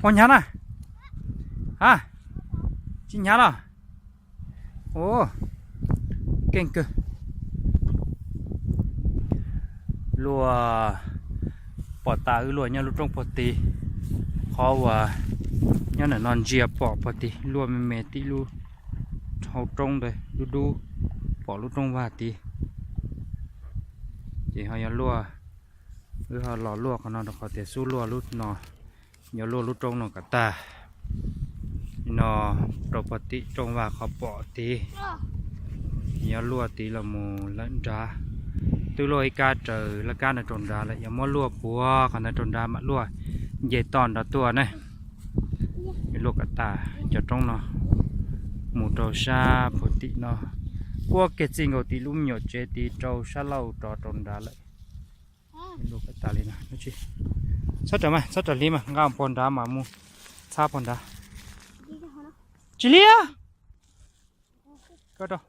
Puas hnyav na? Ha, tsis hnyav los? Ua, keej kawg. Luaj, pom tas wb luaj nyob lub roob puag tid. Qhov uas nyob ntawm no ntsia pom puag tid luaj me me tim lub hauv roob ntawd dub dub, pom lub roob vag tid. Ces ho yuav luaj, wb ho los luaj qhov no rau qhov tias xub luaj lub no yuav luaj lub roob no kom tag. No rau puag tim roob vag qhov pom tid, yuav luaj tid los mus lawm nrad. Twb luaj ib kab raws laj kab ntawd rau nrad lawm, yuav muab luaj puag qhov ntawd rau nrad mam luaj nce toj nrad tuaj ne. Luaj kom tas cov roob no mus rau sab puag tim no, puag kiag txij nkaus tim lub me nyuam tsev tid rau sab laug rov rau nrad lawm. Luaj kom tas li no. Txhob raws mas, txhob raws hliv mas, nqa puag nrad mas mus txhab puag nrad. Tsis hliv. Koj rau,